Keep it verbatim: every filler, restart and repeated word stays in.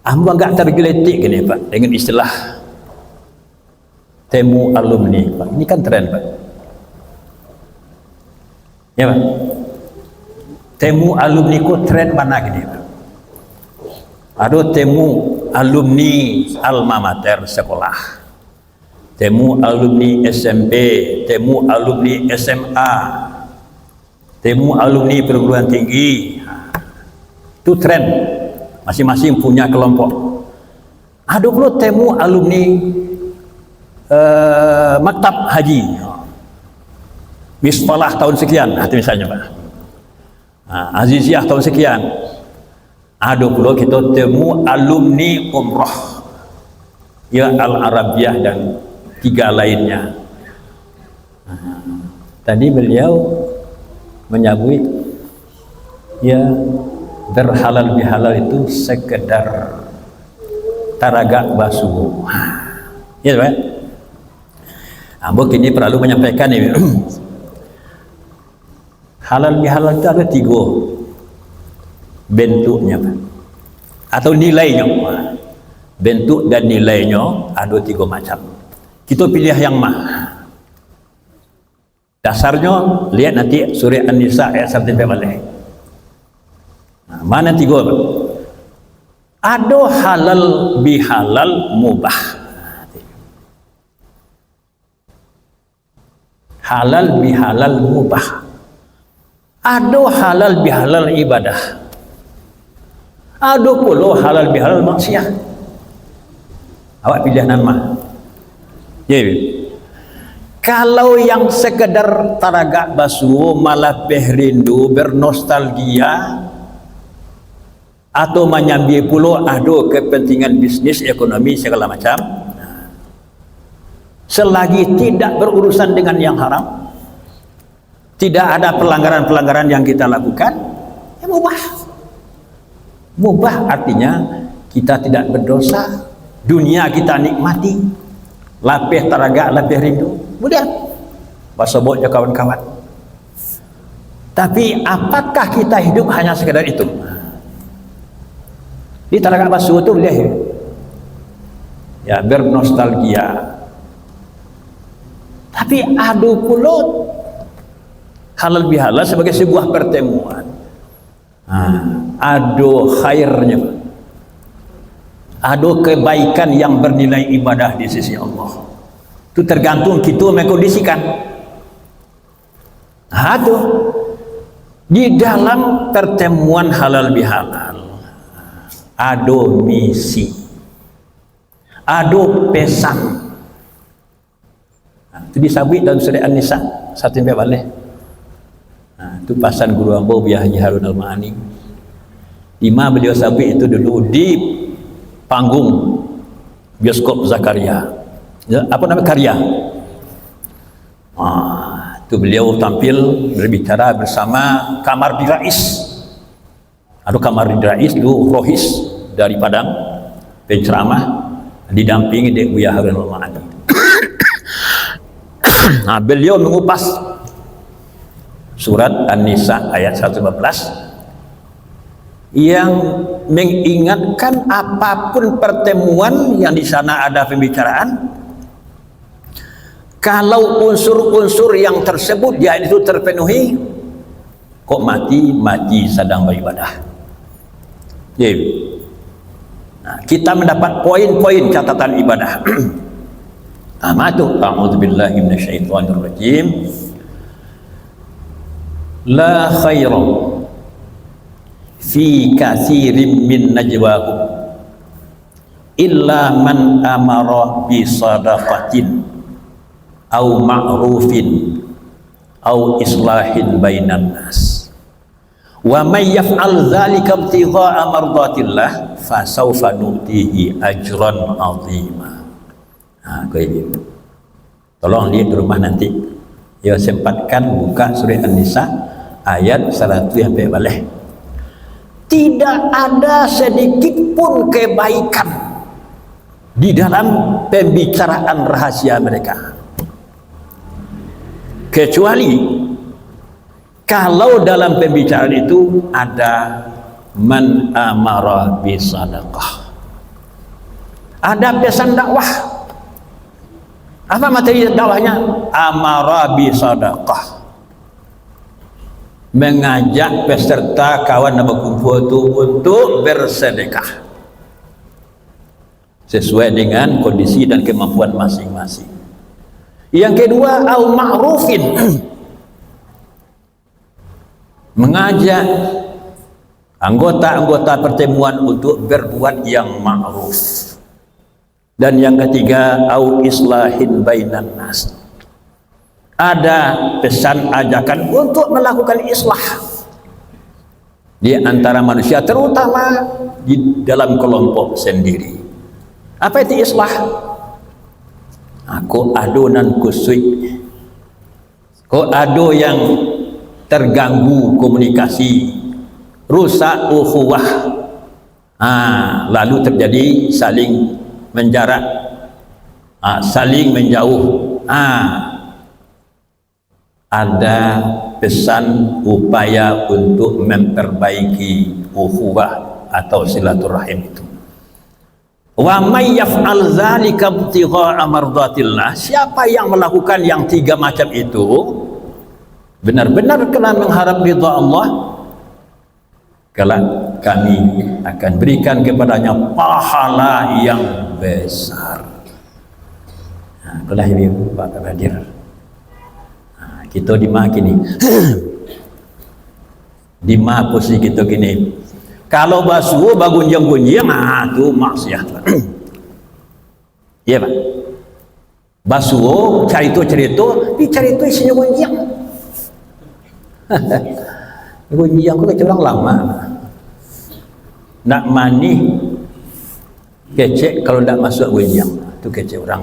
Ambo agak tergeletik gini, Pak, dengan istilah temu alumni, Pak. Ini kan tren, Pak. Ya, Pak. Temu alumni ko tren bana gini, Pak. Ado temu alumni alma mater sekolah. Temu alumni S M P, temu alumni S M A, temu alumni perguruan tinggi. Tu tren. Masing-masing punya kelompok. Ado pulo temu alumni, eh, Maktab Haji. Mispalah tahun sekian, nah, itu misalnya, Pak. Nah, Aziziah tahun sekian. Ado pulo kito temu alumni umrah. Ya, Al Arabiah dan tiga lainnya. Nah, tadi beliau menyabuik, ya, berhalal bihalal itu sekedar taragak basuo. Ya, Pak? Ambo kini perlu menyampaikan ni. Halal bihalal itu ada tiga bentuknya, Pak. Atau nilainyo. Bentuk dan nilainyo ada tiga macam. Kita pilih yang mana. Dasarnyo, lihat nanti surah An-Nisa ayat satu sampai balik. Nah, mana tiga, Pak? Ada halal bihalal mubah. Halal bihalal mubah. Ado halal bihalal ibadah. Ado pulo halal bihalal maksiat. Awak pilih nan ma? Ya, ya. Kalau yang sekedar taragak basuo, malapeh rindu, bernostalgia, atau manyambia pulo ado kepentingan bisnis, ekonomi, segala macam, selagi tidak berurusan dengan yang haram, tidak ada pelanggaran-pelanggaran yang kita lakukan, ya mubah. Mubah artinya kita tidak berdosa, dunia kita nikmati, lapeh taragak, lapeh rindu. Kemudian, basobok jo kawan-kawan. Tapi, apakah kita hidup hanya sekedar itu? Di taragak basuo tu boleh, ya, bernostalgia. Tapi, ado pulo halal bihalal sebagai sebuah pertemuan. Ha, ado khairnya, ado kebaikan yang bernilai ibadah di sisi Allah. Itu tergantung kita mengkondisikan. Ha, tu. Di dalam pertemuan halal bihalal, ado misi, ado pesan. Ha, tu disabuik dalam surah An-Nisa, satu sampai baleh. Ha, tu pasan guru ambo, Buya Haji Harun Al-Ma'ani. Di ma beliau sabuik itu dulu di panggung bioskop Zakaria. Ya, apa nama, Karya. Ha, tu beliau tampil berbicara bersama Kamar Rais. Ado Kamar Rais dulu, Rohis dari Padang, penceramah, didampingi dek Buya Harun Al-Ma'ani. Nah, beliau mengupas surat An-Nisa ayat seratus empat belas yang mengingatkan apapun pertemuan yang di sana ada pembicaraan, kalau unsur-unsur yang tersebut di ayat itu terpenuhi, kok mati, mati sadang beribadah. Ye. Nah, kita mendapat poin-poin catatan ibadah. Pertama tu, a'udzubillahi minasyaitonirrajim. La khaira fi katsirin min najwahum illa man amara bi sadaqatin au ma'rufin au islahin bainan nas. Wa may yaf'al dzalika ibtigha'a mardatillah fasaufa nu'tihi ajran 'azima. Ha, kau ini. Tolong lihat di rumah nanti. Ya, sempatkan buka surah An-Nisa ayat saratus sampai baleh. Tidak ada sedikit pun kebaikan di dalam pembicaraan rahasia mereka. Kecuali kalau dalam pembicaraan itu ada man amara bisadaqah. Ada pesan dakwah. Apa materi dakwahnya? Amara bi sadaqah. Mengajak peserta kawan yang berkumpul tu untuk bersedekah sesuai dengan kondisi dan kemampuan masing-masing. Yang kedua, au ma'rufin. Mengajak anggota-anggota pertemuan untuk berbuat yang ma'ruf. Dan yang ketiga, au islahin bainan nas. Ada pesan ajakan untuk melakukan islah di antara manusia, terutama di dalam kelompok sendiri. Apa itu islah? Aku ado nan kusuik. Kok ado yang terganggu komunikasi, rusak ukhuwah, ha, lalu terjadi saling menjarak, ha, saling menjauh, ha, ada pesan upaya untuk memperbaiki ukhuwah atau silaturahim itu. Wa may yaf'al dzalika ibtigha'a mardatillah, siapa yang melakukan yang tiga macam itu, benar-benar karena mengharap ridha Allah, kelak Kami akan berikan kepadanya pahala yang besar. Nah, itulah ibu bapak hadir. Nah, kita di ma kini? Di ma posisi kita kini? Kalau basuo bagunjiang-gunjiang, ah, tu maksiat. Iya, Pak. Basuo, carito-carito, isinyo gunjiang. Gunjiang ko kecek urang lamo. Nak manih kecek kalau ndak masuak gunjiang. Tu kecek urang.